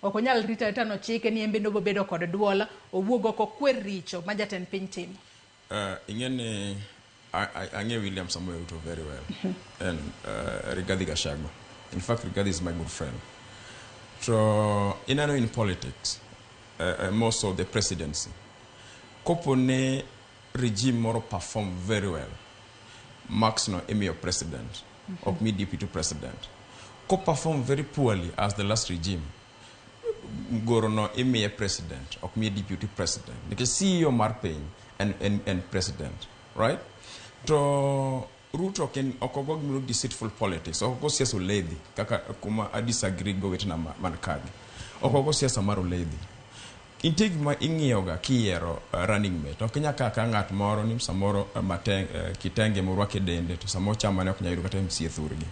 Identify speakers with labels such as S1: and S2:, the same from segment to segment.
S1: Ok onyal rito arita nochike ni en bende obobedo kod duol, owuog oko okwer richo ma jatend piny timo.
S2: Ing'e ni ang'e William Samoei Ruto very well and Rigathi Gachagua. In fact, Rigathi is my good friend. To ineno in politics, more so the presidency. Kopo ne regime moro perform very well, marks no imiyo president, ok mi deputy president. Ko perform very poorly as the last regime, goro no imiye president, ok miye deputy president. Nikech CEO mar piny en president, right? To Ruto ok en ok ogo gimoro deceitful politics, ok ogo siasa oledhi kaka kuma a disagree go wetena man kagi. Ok ogo siasa mar oledhi. Nitie gima ing'iyo ga kiyiero running mate. Ok inyal kawo akawa ng'at moro ni samoro mateng, kitenge morwako e dende to samoro chamane ok nyal yudo kata MCA thurgi.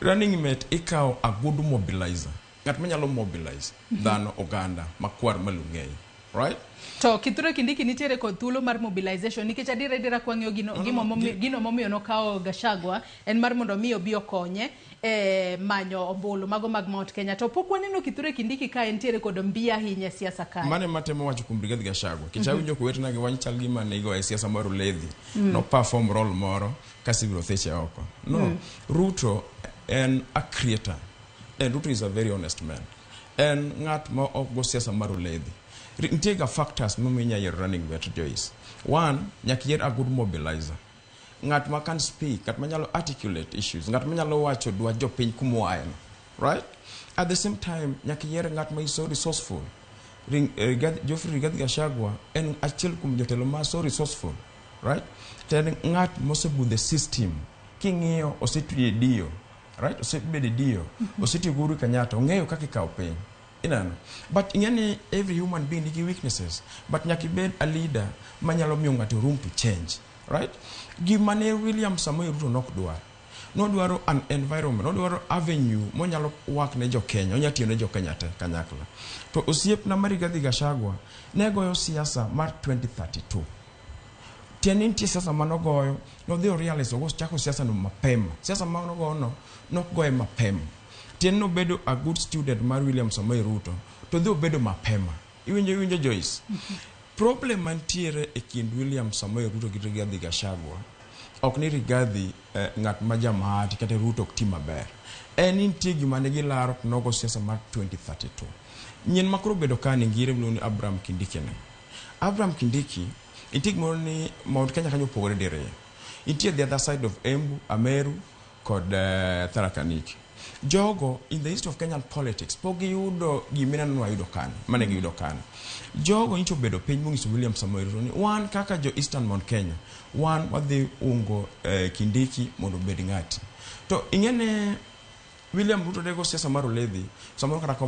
S2: Running mate ikawo a good mobilizer. Ng'at manyalo mobilize dhano oganda makwar malung'eyo. Right?
S1: To Kithure Kindiki nitiere kod thuolo mar mobilization nikech adiera adiera kwang'iyo gino, gimo momiyo, gino momiyo nokawo Gachagua en mar mondo mi obi okonye e manyo ombulu mago mag Mount Kenya. To pok waneno Kithure Kindiki ka entiere kod mbi ahinya e siasa kae.
S2: Mane matemo wacho kuom Rigathi Gachagua. Nikech awinjo kowetena gi wach chal gima ne igoyo e siasa mar oledhi. No perform role moro kasi ibiro thiche oko. No, Ruto en a creator. And Ruto is a very honest man. En ng'at ma ok go siasa mar oledhi. Nitie ga factors momiyo inyalo yiero running mate Joyce. One, nyaka iyier a good mobilizer. Ng'at ma can speak, ng'at ma nyalo articulate issues, ng'at ma nyalo wacho dwach jopiny kumoae no. Right? At the same time, nyaka iyier ng'at ma is so resourceful. Geoffrey Rigathi Gachagua en achiel kuom jotelo ma so resourceful. Right? To en ng'at mosebudho e system. King'iyo osetiyo e dio. Right? Osebedo e dio. Osetiyo gi Uhuru Kenyatta. Ong'eyo kaka ikawo piny. Ineno? But ing'e ni every human being nigi weaknesses. But nyaka ibed a leader manyalo miyo ng'ato room to change. Right? Gima ne William Samoei Ruto nok dwar. Nodwaro an environment, nodwaro avenue monyalo work ne jo Kenya, onyalo tiyo ne jo Kenya te kanyakla. To osiepna ma Rigathi Gachagua ne goyo siasa mar 2032. Tiende ni nitie siasa manogoyo, nodhi o realize ogo chako siasa no mapema. Siasa manogoyo no, nok goye mapema. Tiende nobedo a good student mar William Samoei Ruto, to dhi obedo mapema. Iwinjo Joyce? Problem mantiere e kind William Samoei Ruto gi Rigathi Gachagua, ok ni Rigathi ng'at ma jamahati kata Ruto ok ti maber. En ni nitie gima ne gilaro to nogo siasa mar 2032. Nyien ma koro obedo ka ni ngire miluongo ni Abraham Kindiki ni. Abraham Kindiki, nitie gimoro ni Mount Kenya kanyo opogore diriyo. Nitie the other side of Embu, Ameru kod Tharaka Nithi. Jogo in the history of Kenyan politics pok giyudo gimineno ni wayudo kani, mane giyudo kani. Jogo nyocha obedo piny monyiso William Samoei Ruto ni wan kaka jo Eastern Mount Kenya, wan wadhi ungo Kindiki mondo obed ng'ati. To ing'e ni William Ruto nego siasa mar oledhi, samoro kata kom